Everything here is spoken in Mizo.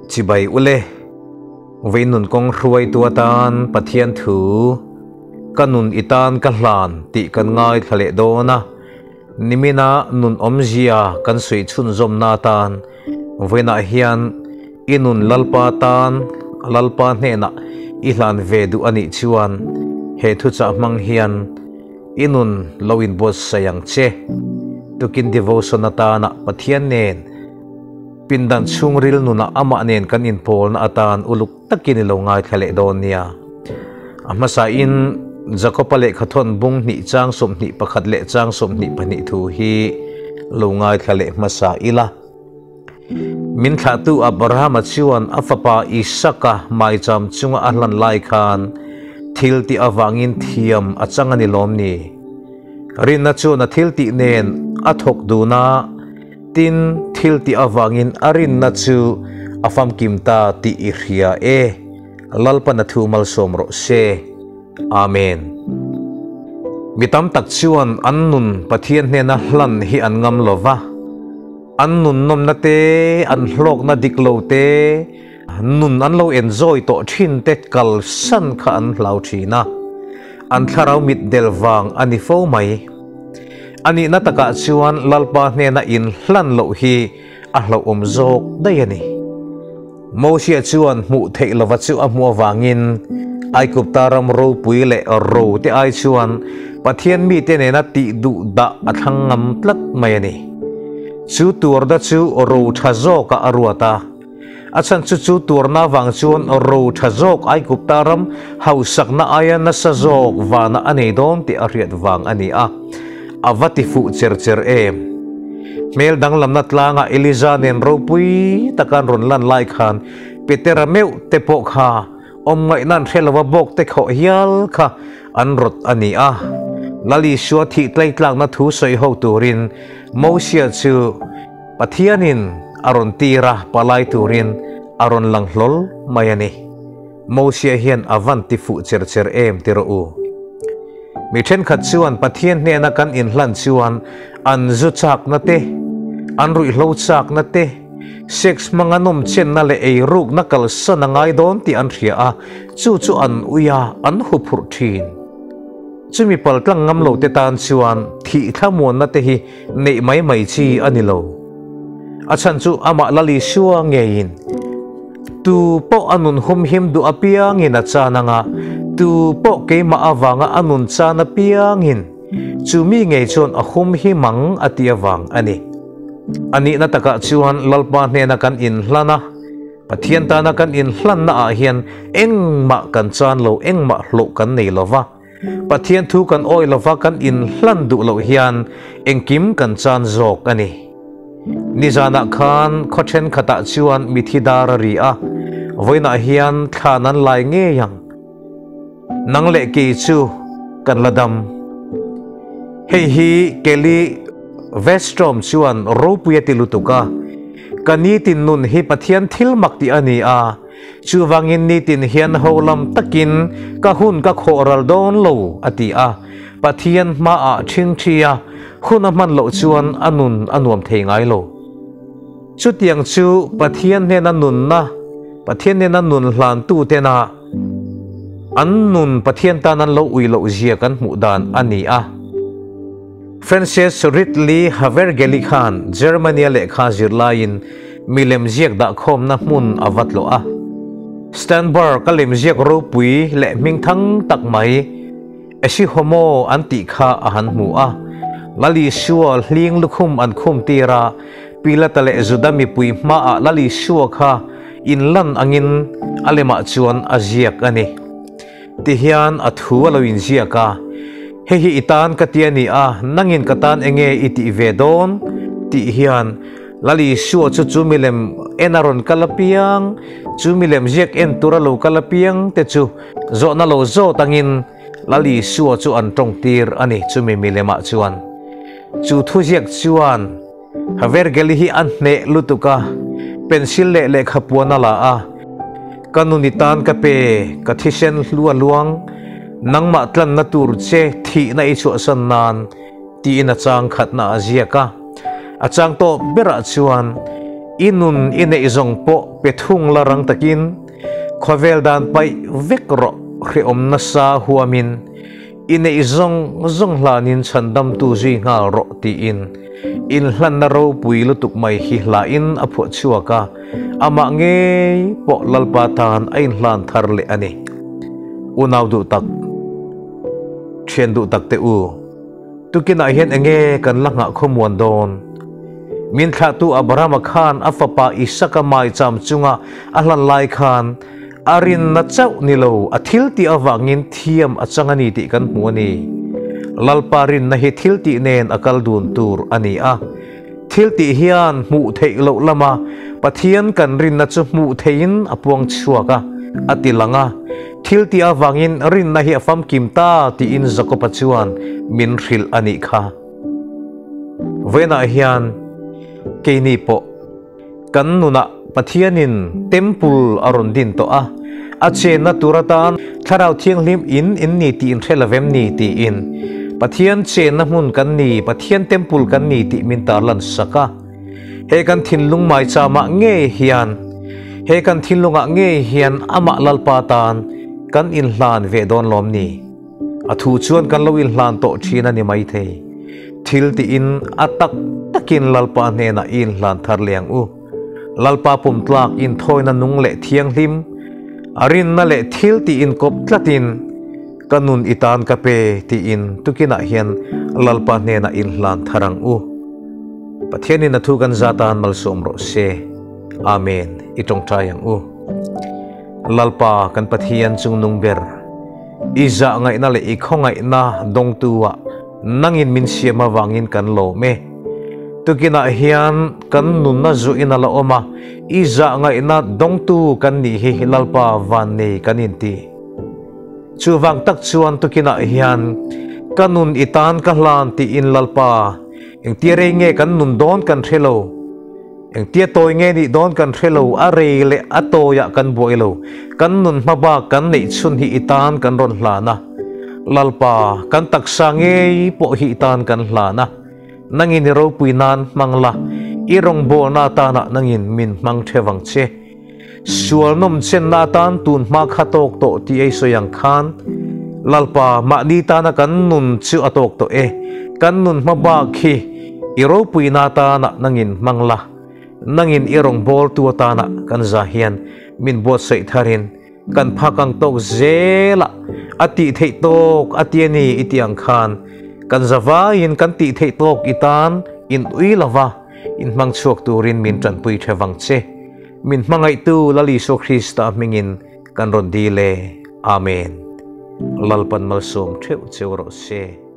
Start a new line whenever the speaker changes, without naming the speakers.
Chibai ule, Vei nun kawng hruaitu atan Pathian thu ka nun i tan ka hlan tih kan ngaithla leh dawn a, nimina nun awmzia kan sawi chhunzawmna atan vawiinah hian i nun Lalpa tan Lalpa hnenah i hlan ve duh a nih chuan he thuchah hmang hian i nun lo inbuatsaih ang che. Tukin devotion atana Pathian nen Pindan chhungril nunah amah nen kan inpawlna atan uluk takin i lo ngaithla leh dawn nia. A hmasain Jakoba lehkhathawn bung hnih chang 21 leh chang 22 thu hi lo ngaithla leh hmasa ila. Min thlahtu Abrahama chuan a fapa Isaka maicham chunga a hlan lai khan thil tih avangin thiam a chang a ni lawm ni? Rinna chuan a thil tih nen a thawk dun a. Tin, thil tih avangin a rinna chu a famkim ta tih i hria e. Lalpan a thu malsawm rawh se. Amen. Mi tam tak chuan an nun Pathian hnena hlan hi an ngam lo va. An nun nawmna te, an hlawkna dik lo te, nun an lo enjoy tawh thin te kalsan kha an hlau thin a. An thlarau mit del vang a ni fo mai. A nihna takah chuan Lalpa hnena inhlan loh hi a hlauhawm zawk daih a ni. Mosia chuan hmuh theih lova chu a hmuh avangin Aigupta ram ropui leh ro te ai chuan Pathian mite nena tih duh dah a thlang ngam tlat mai a ni. Chu tuarna chu ro tha zawkah a ruat a. A chhan chu chu tuarna vang chuan ro tha zawk Aigupta ram hausakna aia nasa zawk vana a nei dawn tih a hriat vang a ni a, a va ti fuh cher cher em. Hmel danglamna tlanga Eliza nen ropui taka an rawn lan lai khan Petera meuh te pawh kha awm ngaihna an hre lova bawk te khawh hial kha an rawt a ni a. Lal Isua thih tlaitlakna thu sawi ho turin Mosia chu Pathianin a rawn tir a, palai turin a rawn lang hlawl mai a ni. Mosia hian a van ti fuh cher cher em ti rawh u. Mi thenkhat chuan Pathian hnena kan inhlan chuan an zu chakna te, an ruihhlo chakna te, sex hmanga nawm chenna leh eirukna kalsan a ngai dawn tih an hria a, chu chu an ui a, an huphurh thin. Chumi paltlang ngam lo te tan chuan thih thlamuanna te hi neih mai mai chi a ni lo. A chhan chu amah Lal Isua ngeiin tu pawh a nun humhim duh apiangin a chan anga, tu pawh keimah avanga a nun chan apiangin chu mi ngei chuan a humhim ang a tih avang a ni. A nihna takah chuan Lalpa hnena kan inhlan a, Pathian tana kan inhlanna ah hian engmah kan chan lo, engmah hlawh kan nei lo va. Pathian thu kan awih lova kan inhlan duh loh hian engkim kan chan zawk a ni. Nizanah khan khaw thenkhatah chuan mithi dar a ri a, vawiinah hian thlan an lai ngei ang. Nang leh kei chu kan la dam. Hei hi Kelly Westrom chuan ropui a ti lutuk a, Ka nitin nun hi Pathian thil mak tih a ni a, Chuvangin nitin hian ho lam takin ka hun ka khawh ral dawn lo, a ti a. Pathian hmaah ṭhingṭhi a, hun a hman loh chuan a nun a nuam thei ngai lo. Chutiang chu Pathian hnena nunna, Pathian hnena nun hlantu tena an nun Pathian tan an lo ui loh zia kan hmuh dan a ni a. Frances Ridley Havergelli khan Germany-a lehkha zir laiin milem ziak dahkhawmna hmun a va tlawh a. Stanberg-a lemziak ropui leh hmingthang tak mai Esi Homo an tih kha a han hmu a. Lal Isua hling lukhum an khum tir a, Pilata leh Juda mipui hmaah Lal Isua kha inlan angin a lemah chuan a ziak a ni. Tihian a thu a lo inziak a, Hei hi i tan ka ti a ni a, nangin ka tan enge i tih ve dawn? tih hian Lal Isua chu chu milem en a rawn kal apiang, chu milem ziak en tur a lo kal apiang te chu zawhna lo zawt angin Lal Isua chu an tawngtir a ni chumi milemah chuan. Chu thuziak chuan Havergeli hi a hneh lutuk a, pencil leh lehkha puan a la a, Ka nun i tan ka pe, ka thisen hlu a luang, nangmah tlanna tur che thihna i chhuahsan nan, tiin a chang khatna a ziak a. A chang tawp berah chuan I nun i neih zawng pawh pe thung la rang takin khawvel dan paih vek rawh hrehawm nasa huamin i neih zawng zawng hlanin chhandamtu zui nghal rawh tiin inhlanna ropui lutuk mai hi hlain a phuah chhuak a, amah ngei pawh Lalpa tan a inhlan thar leh a ni. Unau duh tak, thian duh tak te u. Tukinah hian enge kan la nghah khawmuan dawn? Min thlahtu Abrahama khan a fapa Isaka maicham chunga a hlan lai khan a rinna chauh ni lo, a thiltih avangin thiam a chang a ni tih kan hmu a ni. Lalpa rinna hi thiltih nen a kal dun tur a ni a. Thiltih hian hmuh theih loh lama Pathian kan rinna chu hmuh theihin a puang chhuak a, a ti lang a. Thiltih avangin rinna hi a famkim ta tiin Jakoba chuan min hrilh a nih kha. Vawiinah hian keini pawh kan nunah Pathianin temple a rawn din tawh a, a chenna tur atan Thlarau Thianghlim in in ni tih in hre lovem ni tiin Pathian chenna hmun kan ni, Pathian temple kan ni tih min tarlan sak a. He kan thinlung maichamah ngei hian, he kan thinlungah ngei hian amah Lalpa tan kan inhlan ve dawn lawm ni? A thu chuan kan lo inhlan tawh thin a ni maithei. Thil tiin a tak takin Lalpa hnenah i inhlan thar leh ang u. Lalpa pumtlak inthawina nung leh thianghlim, a rinna leh thil tih inkawp tlatin ka nun i tan ka pe tiin tukinah hian Lalpa hnenah inhlan thar ang u. Pathianin a thu kan zat a malsawm rawh se. Amen. I tawngtai ang u. Lalpa kan Pathian chungnung ber, i zahngaihna leh i khawngaihna dawngtu-ah nangin min siam avangin kan lawm e. Tukinah hian kan nunna zuin a la awm a, i zahngaihna dawngtu kan nih hi Lalpa van nei kan inti. Chuvang tak chuan tukinah hian ka nun i tan ka hlan tiin Lalpa, engtia rei nge kan nun dawn kan hre lo. Engtia tawi nge nih dawn kan hre lo, a rei leh a tawiah kan buai lo. Kan nun hma bak kan neih chhun hi i tan kan rawn hlan a. Lalpa, kan taksa ngei pawh hi i tan kan hlan a. Nangin i ropui nan hmang la, i rawngbawlna atanah nangin min hmang theuh ang che. Sual nawm chenna atan tun hma kha tawk tawh tih ei sawi ang khan, Lalpa, mahni tana kan nun chu a tawk tawh e, kan nun hma bak hi i ropuina atana nangin hmang la, nangin i rawngbawltu atana kan za hian min buatsaih tharin kan phak ang tawk zela a tih theih tawk a ti a ni i tih ang khan kan za vaiin kan tih theih tawk i tan in ui lova in hmang chhuak turin min tanpui thevang che. Min hmangaihtu Lal Isua Krista hmingin kan rawn dil e. Amen. Lalpan malsawm theuh cheu rawh se.